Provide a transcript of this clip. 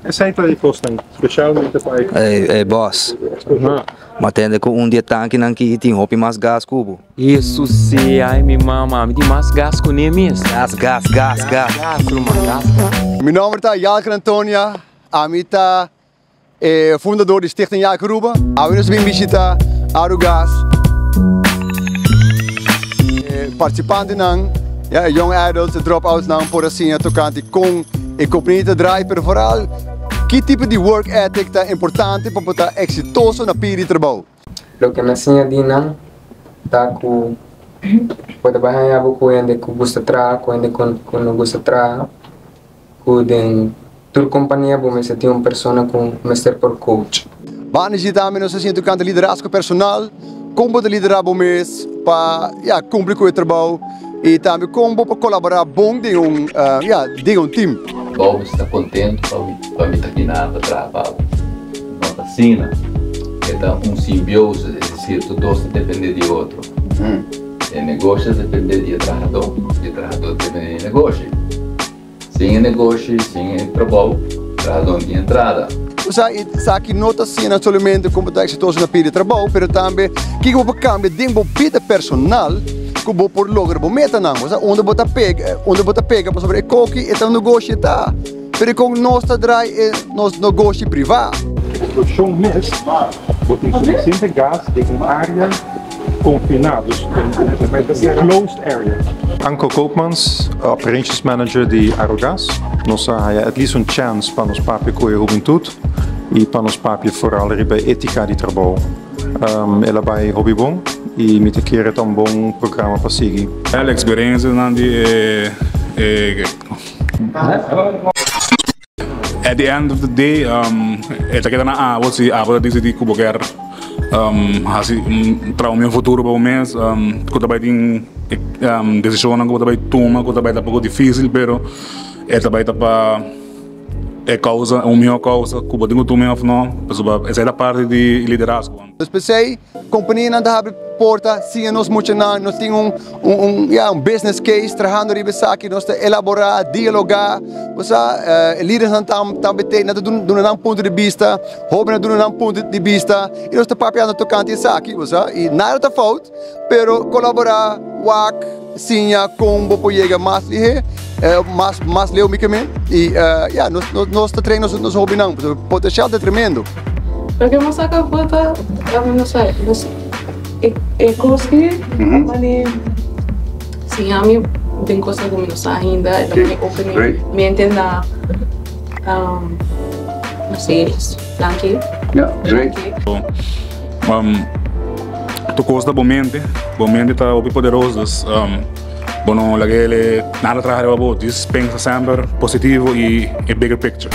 Esei ta e kosnan spesialmente pa e. Ey, ey boss. M'a tende ku un di e tankinan ki tin hopi mas gas ku bo. Hesus ai mi mama, mi tin mas gas ku ne mes. Gas, gas, gas, gas. Gas, ruman, gas, gas. Mi nomber ta Yalker Antonia, ami ta e fundador di Stichting Yalker Aruba. Awe nos bin bishita Arugas. E participantenan, ya, e young adults, e dropoutsnan por a siña tocante con e compania ta draai, pero vooral ki tipo di work ethic ta importante pa por ta exitoso na pia di trabou. Loke mi a siña di nan ta ku bo ta bai haña bo ku hende ku gusta traha ku hende ku no gusta traha, ku den tur kompania bo mester tin un persona ku mester por coach. Banda di tambe nos a siña tokante liderazgo personal, kon bo ta lidera bo mes pa ya kumpli ku e trabou i tambe kon bo por kolaborá bon den un ya den un tim. Bo mester ta kontentu pa mi pa mi ta kina ta traha pa bo. No ta asina. E ta un simbiosis, es desir tur dos ta depende di otro. E negoshi ta depende di e trahadó i e trahadó ta depende di e negoshi. Sin e negoshi, sin e trabou, trahadó no tin entrada. Osea, esaki no ta asina solamente kon bo ta eksitoso na pidi trabou, pero tambe kiko bo por kambia den bo bida personal ku bo por logra bo metanan. Osea, unda bo ta pega, unda bo ta pega pasobra e koki e ta un negoshi e ta, pero e kon nos ta drai e nos negoshi privá. E produkshon mes bo tin sufisiente gas den un área konfiná, dus un closed area. Anko Koopmans, Operations Manager di Arugas, Nos a haya at least un chance pa nos papia ku e hubentut i pa nos papia foral riba e etika di trabou. El a bai hopi bon i mi ta kere ta un bon programa pa sigui. El experiencianan di e. At the end of the day e ta keda na abo si abo ta disidí ku bo kier hasi traha un mihó futuro pa bo mes ku ta bai tin desishonnan ku bo ta bai tuma ku ta bai ta poko difísil pero e ta bai ta pa e kousa un mihó kousa ku bo tin ku tuma òf no pasobra esei ta parti di liderazgo. Nos p'esei kompanianan ta habri porta siña nos muchanan, nos tin un un ya un business case trahando riba esaki, nos ta elaborá, dialogá, bo sa e lidernan tambe te nan ta duna nan punto di bista, hóbennan ta duna nan punto di bista i nos ta papiando tokante esaki, bo sa, i nada ta fout, pero kolaborá, wak, siña kon bo por yega mas lihé, mas mas leu mi ke men i ya nos nos ta train nos nos hóbennan pasobra potensial ta tremendo. Loke mi a saka afó ta ami no sa e e kos ki a mane siña mi den kosnan ku mi no sa ainda e ta mane open mi mente na no sé danki danki. Tur kos ta bo mente, bo mente ta hopi poderoso, dus bo no laga e nada traha riba bo, djis pensa semper positivo i e bigger picture.